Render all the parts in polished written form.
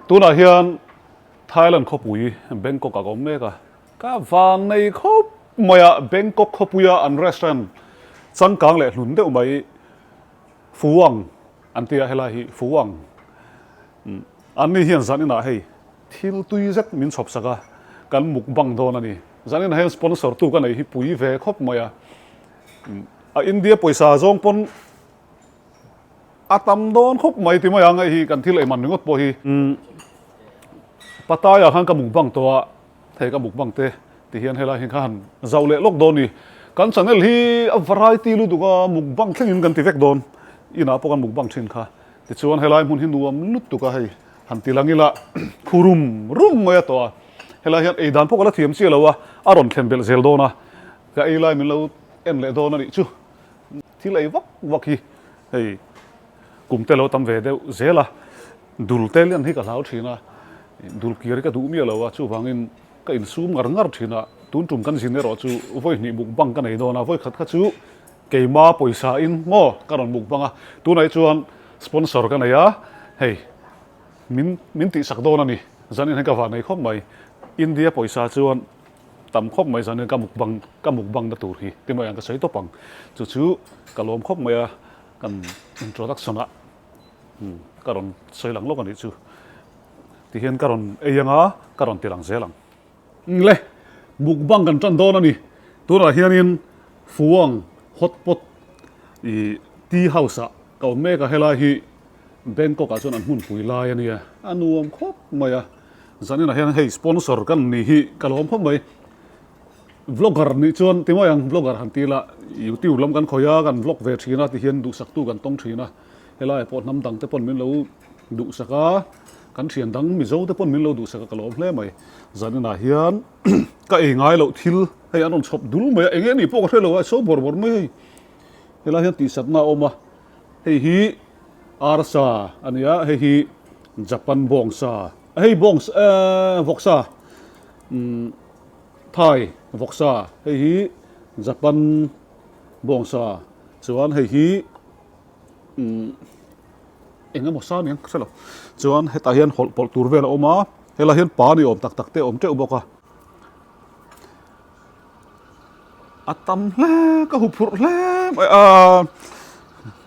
Tunah hian Thailand khawpui Bangkok ah ka awm mek a, ka van nei khawp mai a, Bangkok khawpuia an restaurant changkang leh hlun deuh mai Fuang an ti a, helai hi Fuang an ni hian zan inah hei thil tui zet min chhawp sak a, kan mukbang dawn a ni. Zan inah hian sponsor tu ka nei hi pui ve khawp mai a, a India pawisa zawng pawn A tam dawn khawp mai ti mai ang hei hi kan thil ei man ringawt pawh hi. Pattaya khan ka mukbang tawh a, hei ka mukbang te ti hian helai hi kha han zauh leh lawk dawn ni. Kan channel hi a variety lutuk a, mukbang thlengin kan ti vek dawn. Inah pawh kan mukbang thin kha. Tichuan helai hmun hi nuam lutuk a hei han ti lang ila khu rum rum mai a tawh a. Helai hian ei dan pawh ka la thiam chiah lo a, a rawn thlen belh zel dawn a, ka ei lai min lo en leh dawn a nih chu. Thil ei vak vak hi hei kum te lo tam ve deuh zel a, dul te lian hi ka hlau thin a, dul kir hi ka duh miah lo a, chuvangin ka insum ngar ngar thin a, tun tum kan zin erawh chu vawi hnih mukbang ka nei dawn a, vawi khat kha chu keima pawisa in maw ka rawn mukbang a, tunah hi chuan sponsor ka nei a, hei min min tihsak dawn a ni, zanin hi ka vah nei khawp mai, India pawisa chuan. Tam khawp mai zanin ka mukbang ka mukbang na tur hi ti mai ang ka sawi tawp ang. Chu chu ka lawm khawp mai a, kan introduction ah ka rawn sawi lang lawk a nih chu. Tihian ka rawn ei anga ka rawn ti lang zel ang. Le, mukbang kan tan dawn a ni. Tunah hianin Fuang hot pot ih tea house ah ka awm mek a, helai hi Bangkok ah chuan an hmunpui lai a nia, a nuam khawp mai a. Zaninah hian hei sponsor kan nih hi ka lawm khawp mai. Vlogger nih chuan ti mai ang vlogger han ti ila youtube lam kan khawih a kan vlog ve thin a ti hian duhsaktu kan tawng thin a. Helaiah pawh hnam dang te pawn min lo duhsak a, kan thian dang Mizo te pawn min lo duhsak a ka lawm hle mai. Zaninah hian ka ei ngai loh thil hei an rawn chhawp dul mai a, eng nge nih pawh ka hre lo a, so bawr bawr mai hei. Helai hian tihsatna a awm a, hei hi arsa a ni a, hei hi Japan bawngsa. Hei bawng vawksa Thai vawksa hei hi Japan bawngsa chuan hei hi eng emaw sa aniang ka hre lo chuan hetah hian hawlh pawlh tur vel a awm a helai hian pa ni awm tak tak te a awm teuh bawk a a tam hle ka huphurh hle mai a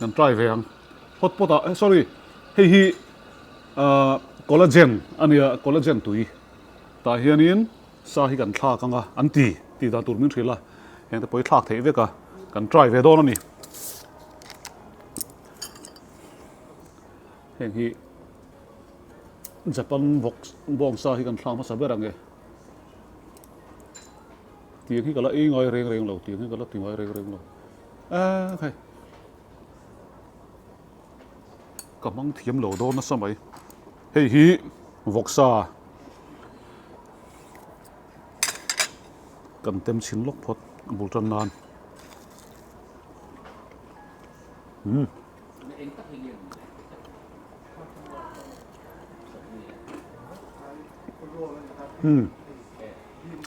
kan try ve ang hot pot ah sorry hei hi. Ahh collagen a nia, collagen tui tah hianin sa hi kan thlak ang a, an ti tih dan tur min hrilh a, heng te pawh hi thlak theih vek a, kan try ve dawn a ni. Heng hi Japan vawk bawng sa hi kan thlak hmasa ber ang e. Tiang hi ka la ei ngai reng reng lo, tiang hi ka la ti ngai reng reng lo. Ahh hei. Ka hmang thiam lo dawn nasa mai. Hei hi vawksa kan tem chhin lawk phawt a bul tan nan. Umm. Umm.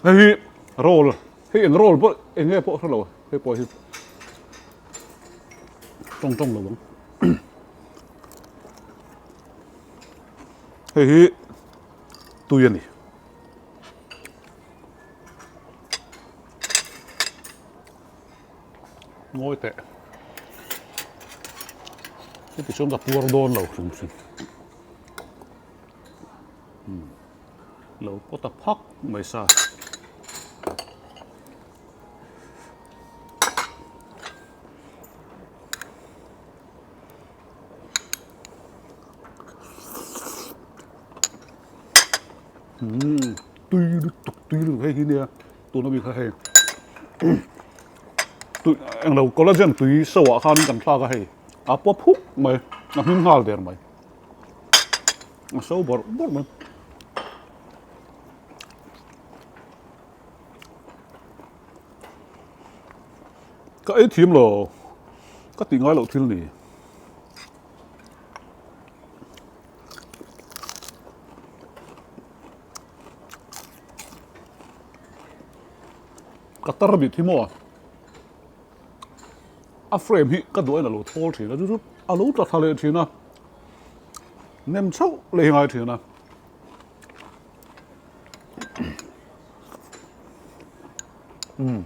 Hei hi roll hei eng roll pawh eng nge pawh hre lo hei pawh hi. Tawng tawng lo ang. Hei hi tui a ni. Ngawi teh. Heti chuan ka puar dawn lo hrim hrim. Lo pawt a phak mai sa. Umm tui lutuk tui lutuk hei hi nia tuna mi kha hei tui englo collagen tui so ah khan kan thlak a hei a pawp huk mai a hming nghal der mai a so bawrh bawrh mai. Ka ei thiam lo, ka tih ngai loh thil ni. Ka tar bit hi maw, a frame hi ka duh aiin a lo thawl thin a, chu chu a lo tla thla leh thin a, nem chauh leh hi ngai thin a. Umm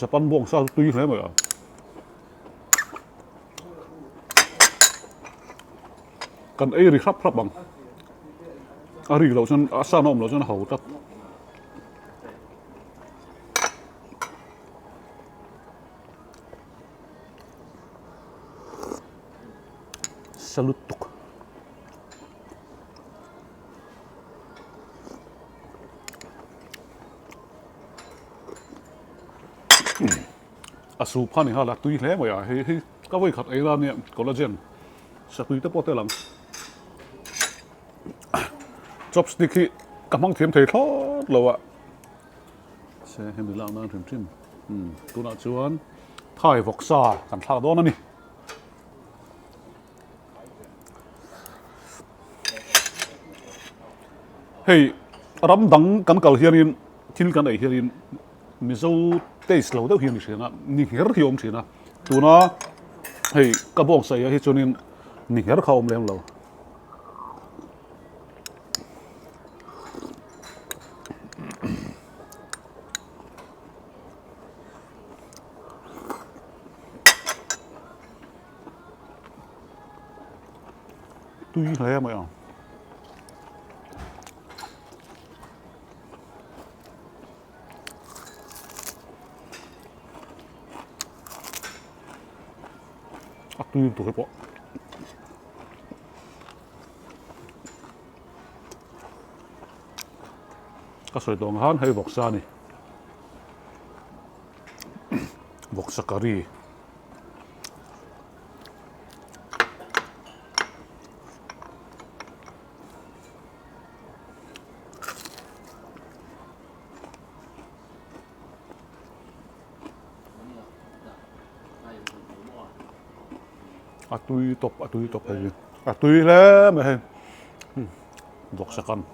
Japan bawngsa chu tui hle mai a. Kan ei ri hrap hrap ang. A ri loh chuan a san a awm loh chuan a ho tlat. Salute tuk. A soup kha ni nghal a tui hle mai a hei hi ka vawi khat ei la nia collagen satui te pawh tel ang chopstick hi ka hmang thiam thei thlawt lo a se hemi lak nan hrim hrim umm tunah chuan thai vawksa kan thlak dawn a ni. Hei ram dang kan kal hianin thil kan ei hianin Mizo taste lo deuh hi a ni thin a, ni ngher hi a awm thin a. Tuna hei ka bawngsaih ah hi chuanin ni ngher kha a awm lem lo. Tui hle mai ang. A tui tur pawh. Ka sawi tawh ang khan hei vawksa a ni. Vawksa curry. A tui tawp a tui tawp hei a tui hle mai hei vawksa kan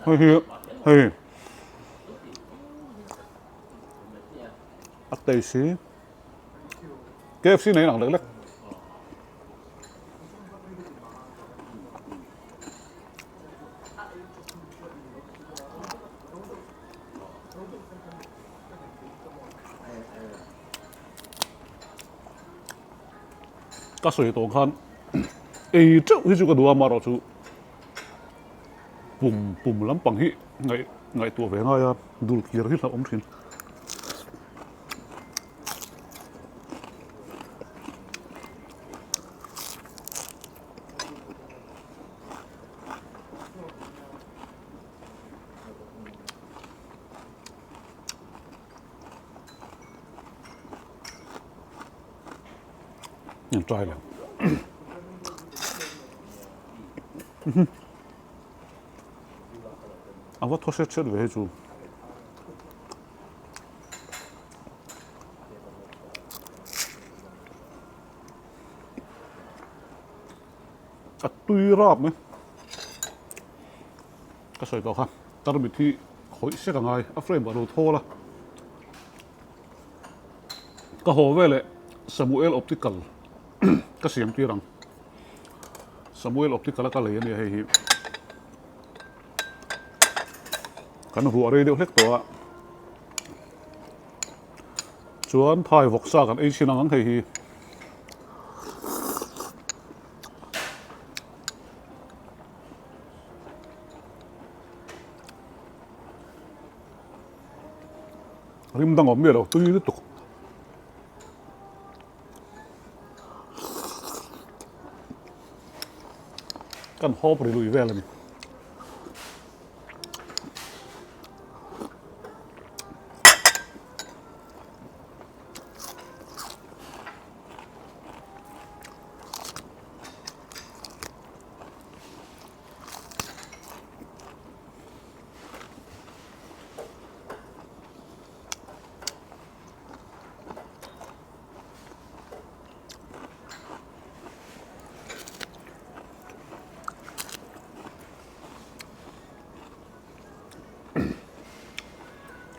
hei hi hei a taste hi KFC nei ang lek lek. Ka sawi tawh khan ei teuh hi chu ka duh a amaherawh chu pum pum lampang hi ngaih ngaihtuah ve ngai a dul kir hi hlauhawm thin. An try lo. A va thaw hret hret ve hei chu. A tui rap mai. Ka sawi tawh kha tarmit hi khawih sek a ngai a frame ah lo thawl a. Ka haw veleh Samuel Optical ka siam tir ang. Samuel Optical a ka lei a nia hei hi. Kan vuah rei deuh hlek tawh a. Chuan thai vawksa kan ei chhin ang ang hei hi. Rim dang awm miah lo tui lutuk. Kan hawp ri lui vel a ni.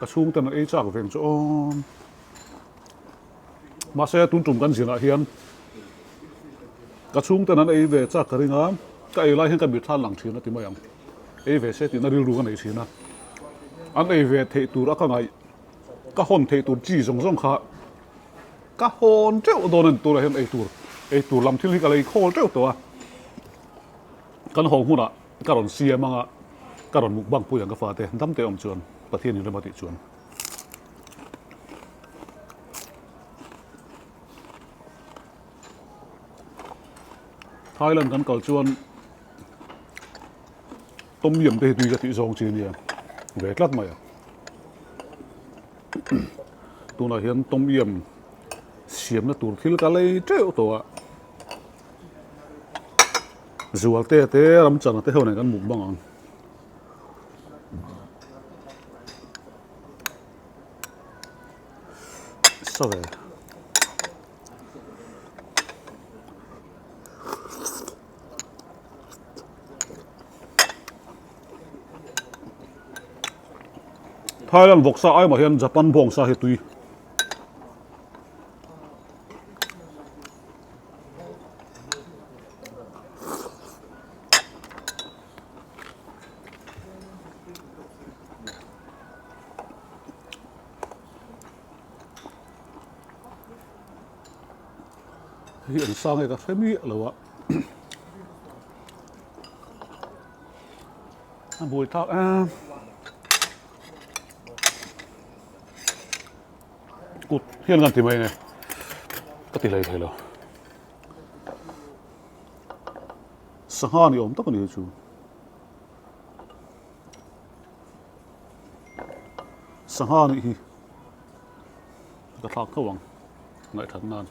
Ka chhung ten an ei chak veng chu aw. Mahse tun tum kan zinah hian ka chhung ten an ei ve chak ka ring a, ka ei lai hian ka mit thlan lang thin a ti mai ang. ei ve se tihna rilru ka nei thin a, an ei ve theih tur a ka ngaih ka hawn theih tur chi zawng zawng kha ka hawn teuh dawn a ni tunah hian ei tur ei tur lam thil hi ka lei khawl teuh tawh a, kan haw hmunah ka rawn siam ang a, ka rawn mukbang pui ang ka fate dam te awm chuan Pathian in rem a tih chuan. Thailand kan kal chuan Tom yum te hi tui ka tih zawng chi ania ve tlat mai a. Tunah hian Tom yum siamna tur thil ka lei teuh tawh a. Zualte te ramchana te ho nen kan mukbang ang. Sa ve. Thailand vawksa ai mah hian Japan bawngsa hi tui. Hei hi an sang e ka hre miah lo a a buai thlak em kut hian kan ti mai nge ka ti hlei thei lo sangha ni awm tak a ni chu. Sangha nih hi ka thlak tho ang ngaihthat nan.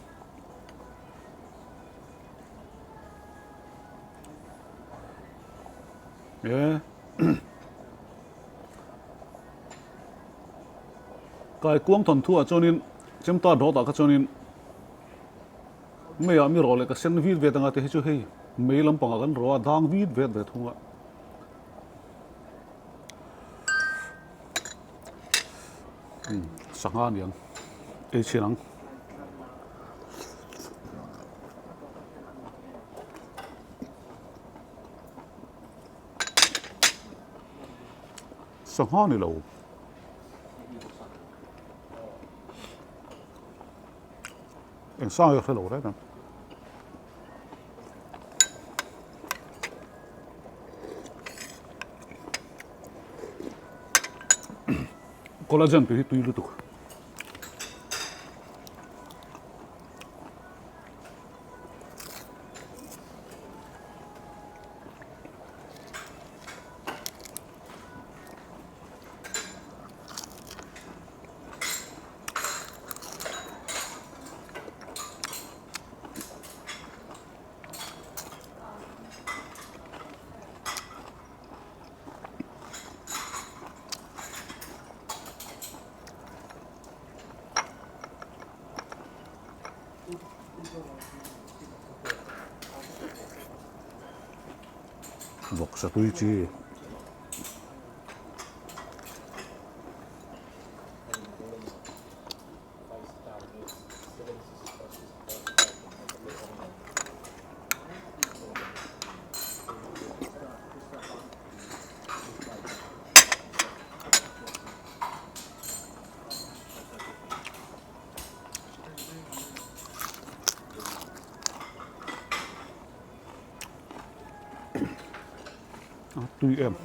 E Kaikuang thawnthu ah chuanin Chemta dawt ah kha chuanin mei ah mi rawh leh ka sen vit vet anga te hi chu hei mei lampang ah kan rawh a dang vit vet ve thung a. Sangha a ni ang ei chhin ang. Sangha ni lo. Eng sang hi ka hre lo reng ang. Collagen tui hi tui lutuk. Vawksa tui chi. A tui em.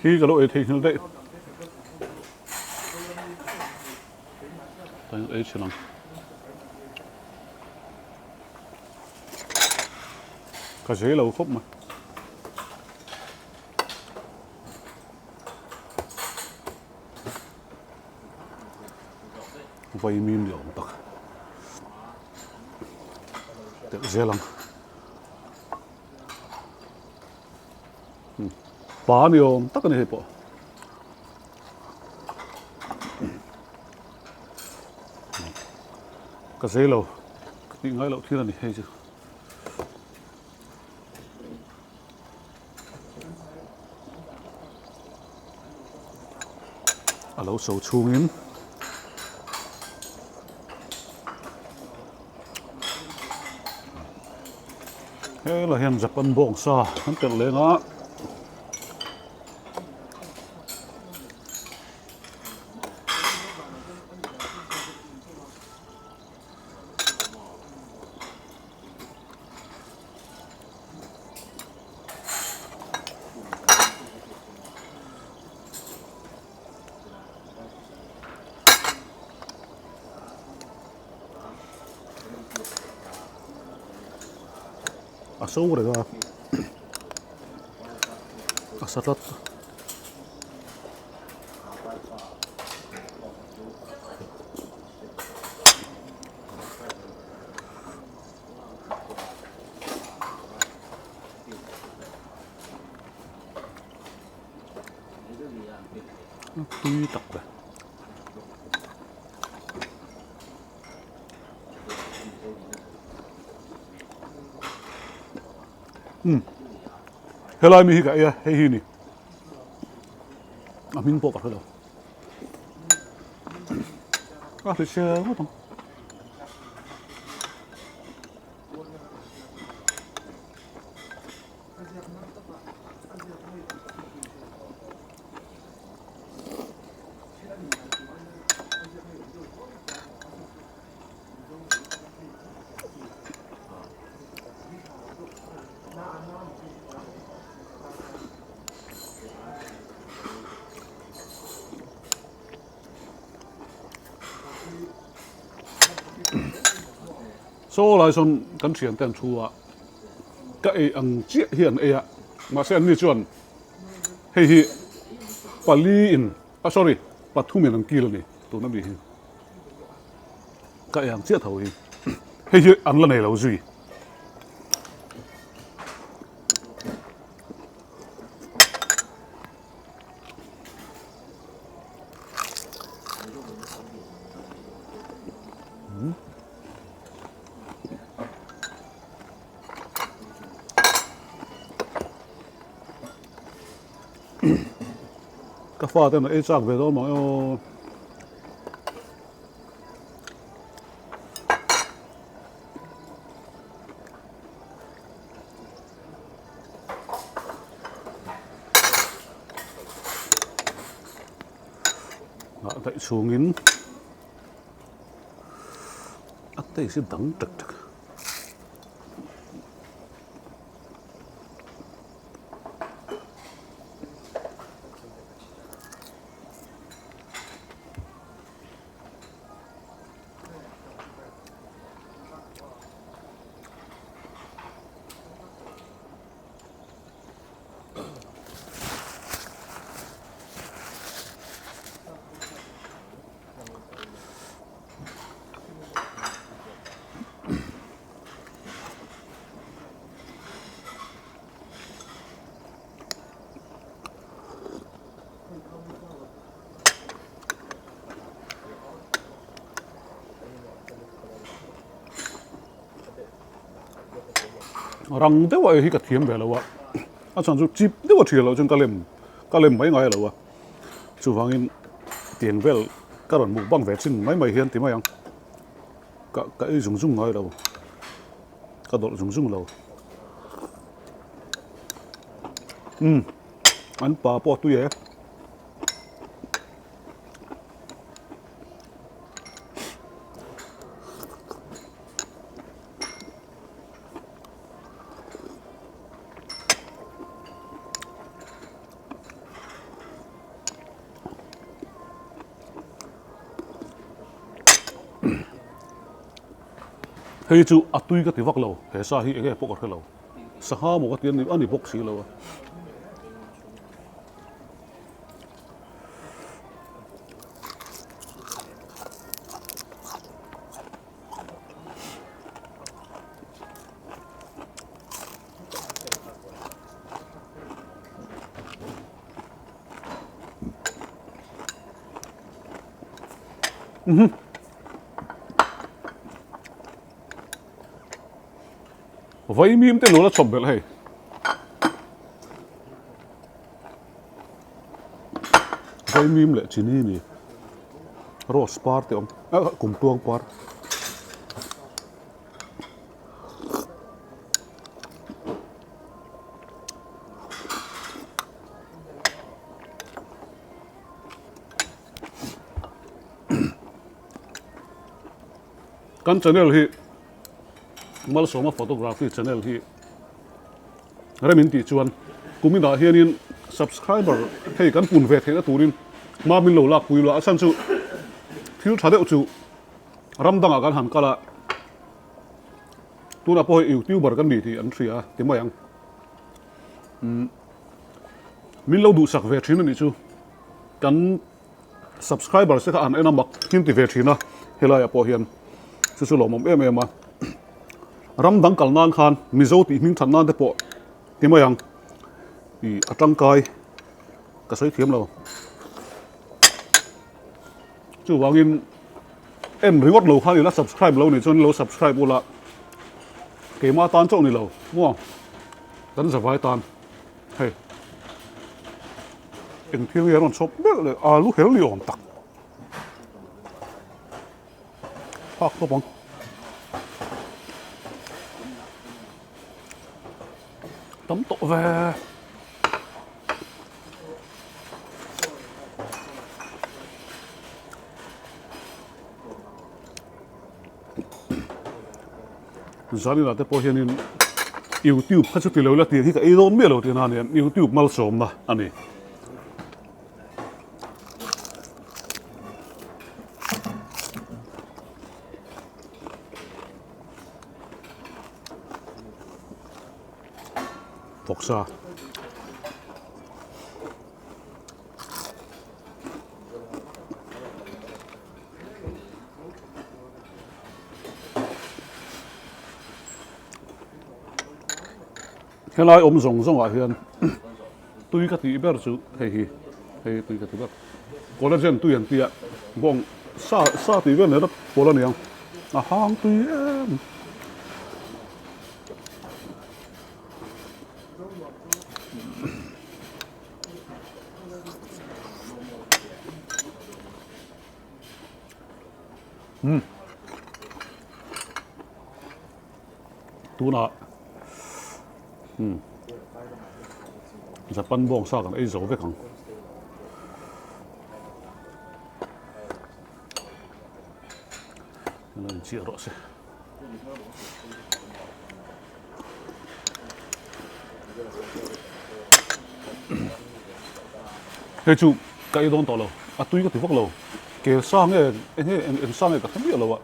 Hi ka lo ei thei nghal daih. Tain ei thin ang. Ka zei lo khawp mai. Vaimim ni awm tak. Telh zel ang. Pa ni awm tak a ni hei pawh. Ka zei lo, ka tih ngai loh thil a ni hei chu. A lo so chhungin helai hian Japan bawngsa an telh leng a. A so reng a a sa tlat. Tui tak ve. Umm helai mi hi ka ei a hei hi ni a hming pawh ka hre lo a hrisel ngawt ang. Saw lai sawn kan thian te an thu a, ka ei ang chiah hi an ei a, mahse anni chuan hei hi pali in ah sorry pathum in an kil a ni tuna mi hi ka ei ang chiah tho hi hei hi an la nei lo zui. Ka fa ten a ei chak ve dawn mang e aw. Nghah daih chhungin a taste hi dang tak tak. Rang deuh a ei hi ka thiam ve lo a, a chhan chu chip deuh a thian loh chuan ka lem ka lem mai ngai lo a, chuvangin tiang vel ka rawn mukbang ve thin mai mai hian ti mai ang, ka ka ei zung zung ngai lo, ka dawlh zung zung lo. Umm an pa pawh a tui e. Hei chu a tui ka ti vak lo, he sa hi enge pawh ka hre lo, sangha maw ka ti a ni bawk si lo a. Mhm. Vaimim te lo la chawp belh hei. Vaimim leh chini ni. Rose par te awm. Ah, kumtuang par. Kan channel hi Malsawma photography channel hi rem in tih chuan kuminah hianin subscriber hei kan pun ve theihna turin hma min lo lak pui lo a chhan chu thil tha deuh chu ram dangah kan han kal a tunah pawh hei youtuber kan ni tih an hria a ti mai ang umm min lo duhsak ve thin a nih chu kan Subscribers te kha an en a mak hlim ti ve thin a, helaiah pawh hian chu chu lawmawm em em a. Ram dang kal nan khan Mizo tih hming that nan te pawh ti mai ang ih a tangkai ka sawi thiam lo. Chuvangin en ringawt lo khan ila subscribe lo nih chuan lo subscribe ula keimah tan chauh ni lo maw kan zavai tan. Hei eng thil nge a rawn chhawp belh leh alu hel ni awm tak phak tawp ang tam tawh ve. Zanina te pawh hianin YouTube kha chu ti lo ila tih hi ka ei dawn miah lo tihna a nia YouTube malsawmna a ni. Vawksa. Helai awm zawng zawng ah hian tui ka tih ber chu hei hi hei tui ka ti ber collagen tui an tia bawng sa sa tih vel nen a pawl a niang a hang tui em. Umm tunah umm Japan bawng sa kan ei zo vek ang. Lo inchiah rawh se. Hei chu ka ei dawn tawh lo, a tui ka ti vak lo. Kel sa nge eng nge eng sa nge ka hre miah lo a.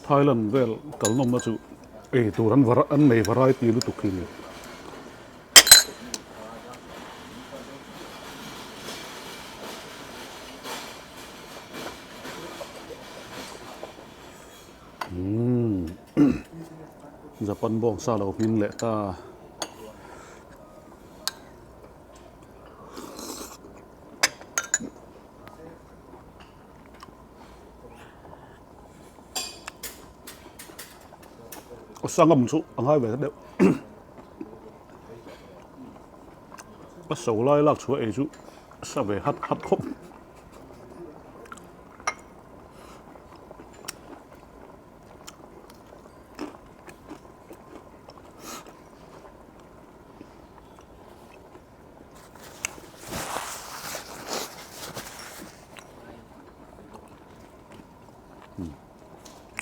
Thailand vel kal nawmna chu ei tur an an nei variety lutuk hi a ni. Umm Japan bawng sa lo hming leh ta. Sangam chu a ngai ve deuh. A so lai lak chhuah ei chu sa ve hat hat khawp.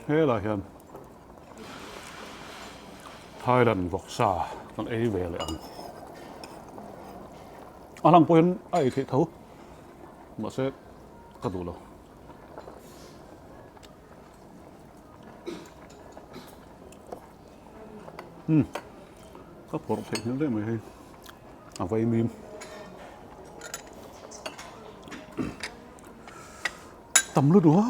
Helai hian Thailand vawksa kan ei ve leh ang. A lang pawhin a ei theih tho. Mahse ka duh lo. Umm ka phawrh theih hmel daih mai hei a vaimim. Tam lutuk a.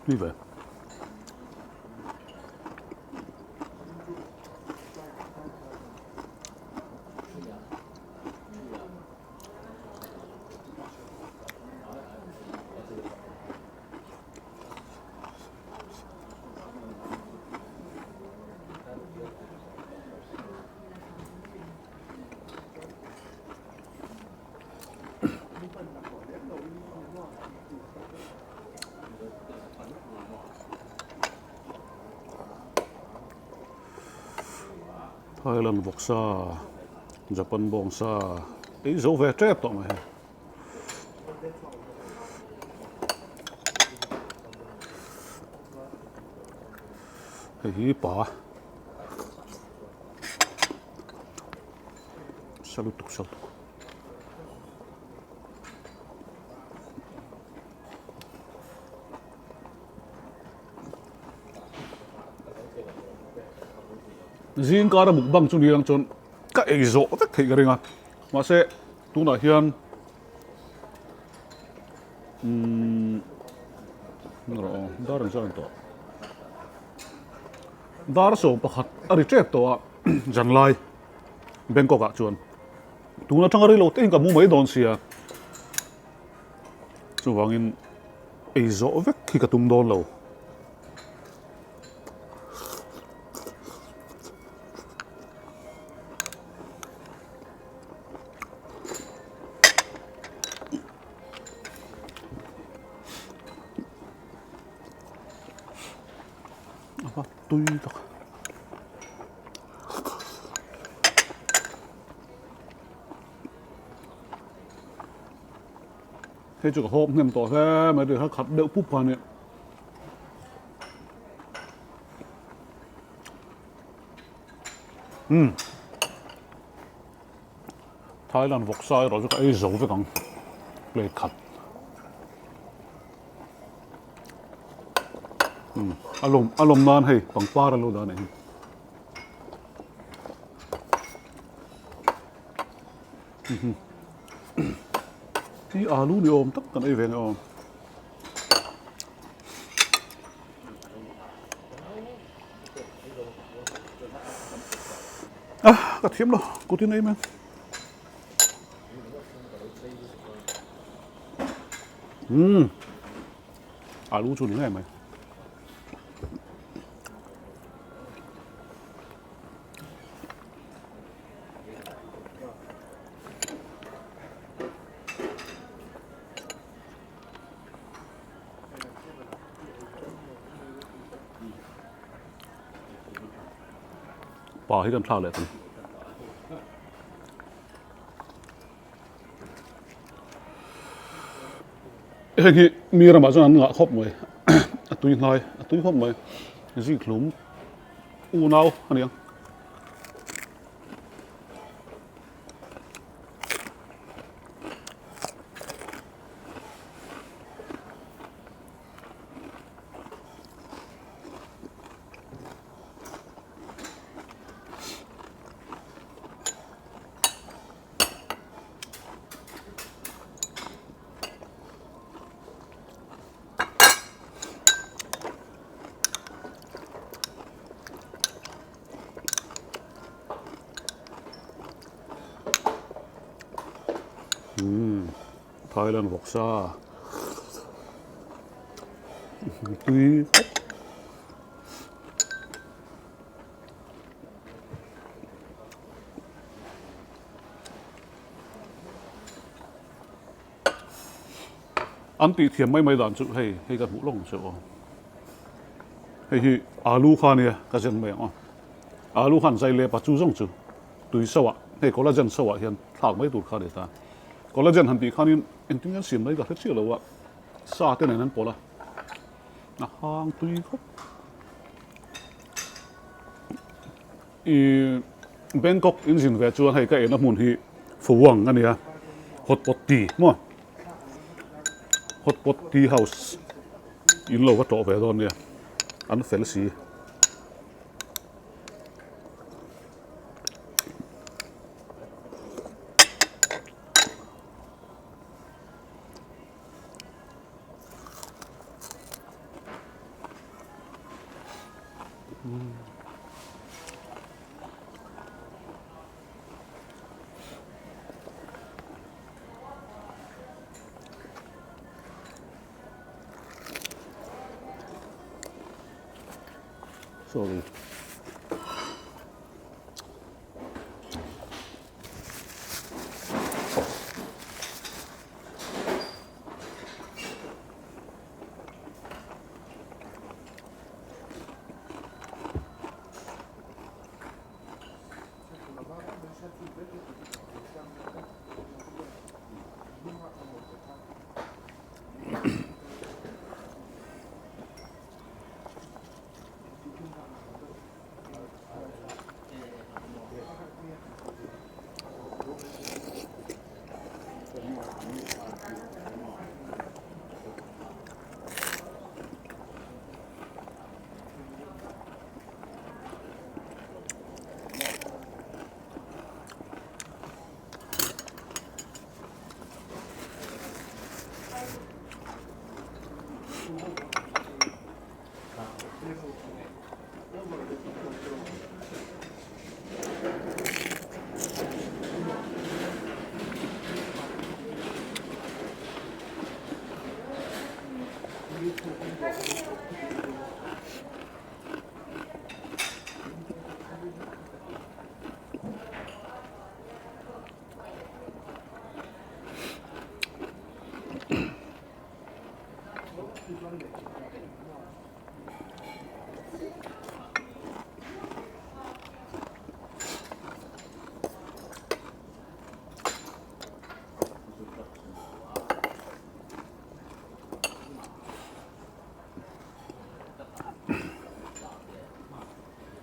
Tui ve. Thailand vawksa Japan bawngsa ei zo ve tep tawh mai hei. Hei hi pa sa lutuk sa lutuk. Zing kara mukbang chu ni ang chuan ka ei zawh vek theih ka ring a mahse tunah hian umm rawh aw dar engzah a ni tawh dar 11 a ri tep tawh a zanlai Bangkok ah chuan tun atanga rei lo te in ka mu mai dawn sia chuvangin ei zawh vek hi ka tum dawn lo. A tui tak. Hei chu ka hawp hnem tawh hle mai ri kha khat deuh pup kha a nia. Umm Thailand vawksa erawh chu ka ei zo vek ang plate khat. Umm a lawm a lawm nan hei pangpar a lo dah a nih hi. Hi alu ni awm tak kan ei ve nge aw. Ah ka thiam lo kutin ei mai. Umm alu chu ni ngei mai. Pa hi kan thlak leh thung. Heng hi mi ramah chuan an ngah khawp mai a tui hnai a tui khawp mai zikhlum unau a ni ang. Umm Thailand vawksa tui khawp. An tih thiam mai mai dan chu hei hei ka hmuh lawng che aw. Hei hi alu kha ania ka zen mai ang aw. Alu khan zai lep a chu zawng chu tui so ah hei collagen so ah hian thlak mai tur kha a ni ta. Collagen han tih khanin engtin nge an siam mai ka hre chiah lo a, sa te nen an pawlh a, a hang tui khawp. I Bangkok in zin ve chuan hei ka eina hmun hi Fuwang a nia, Hot Pot Tea maw? Hot Pot Tea House in lo va tlawh ve dawn nia, an fel si. Sorry.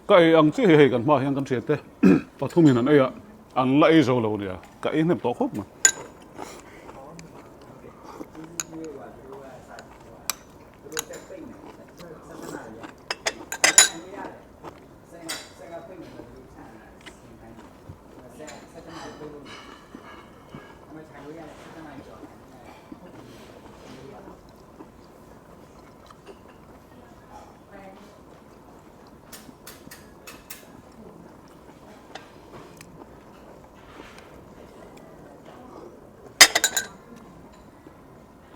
Ka ei ang chiah hi hei kan hmaah hian kan thiante pathumin an ei a, an la ei zo lo nia, ka ei hnem tawh khawp mai.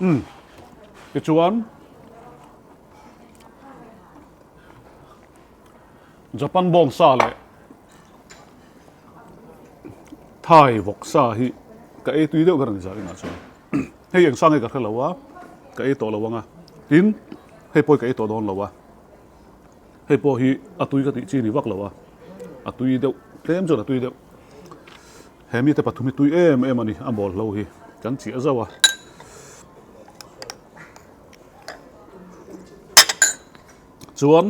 Umm tichuan Japan bawngsa leh Thai vawksa hi ka ei tui deuh ber a ni zah inah chuan hei eng sang nge ka hre lo a ka ei tawh lo ang a tin hei pawh hi ka ei tawh dawn lo a hei pawh hi a tui ka tih chi ni vak lo a a tui deuh tlem chuan a tui deuh he mite pathum hi tui em em a ni a mawl hlo hi kan chiah zauh a. Chuan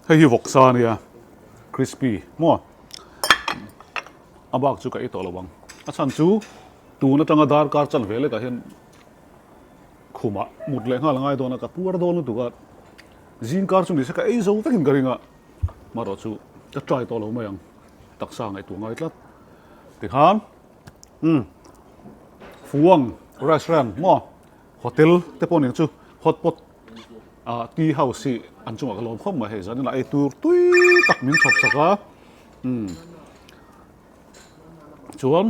hei hi vawksa a nia crispy maw a bak chu ka ei tawh lo ang a chhan chu tun atanga darkar chan ve lekah hian khumah mut leh nghal a ngai dawn a ka puar dawn lutuk a zingkar chu nise ka ei zo vekin ka ring a marawh chu ka try tawh lo mai ang taksa ngaihtuah ngai tlat tikhan umm fuang restaurant maw hotel te pawh ning chu hot pot ah tea house hi an chungah ka lawm khawp mai hei zanin ah ei tur tui tak min chhawp sak a umm chuan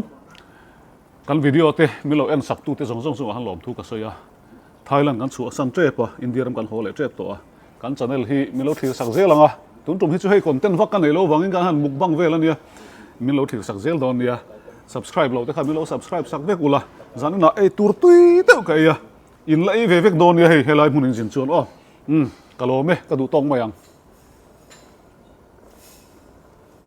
kan video te min lo en sak tu te zawng zawng chungah han lawm thu ka sawi a Thailand kan chhuah san tep a India ram kan haw leh tep tawh a kan channel hi min lo thlir sak zel ang a tun tum hi chu hei content vak ka nei lo vangin kan han mukbang vel a nia min lo thlir sak zel dawn nia subscribe lo te khan min lo subscribe sak vek ula zaninah ei tur tui deuh ka ei a. In la ei ve vek dawn nia hei helai hmun in zin chuan aw umm ka lawm e ka duh tawk mai ang.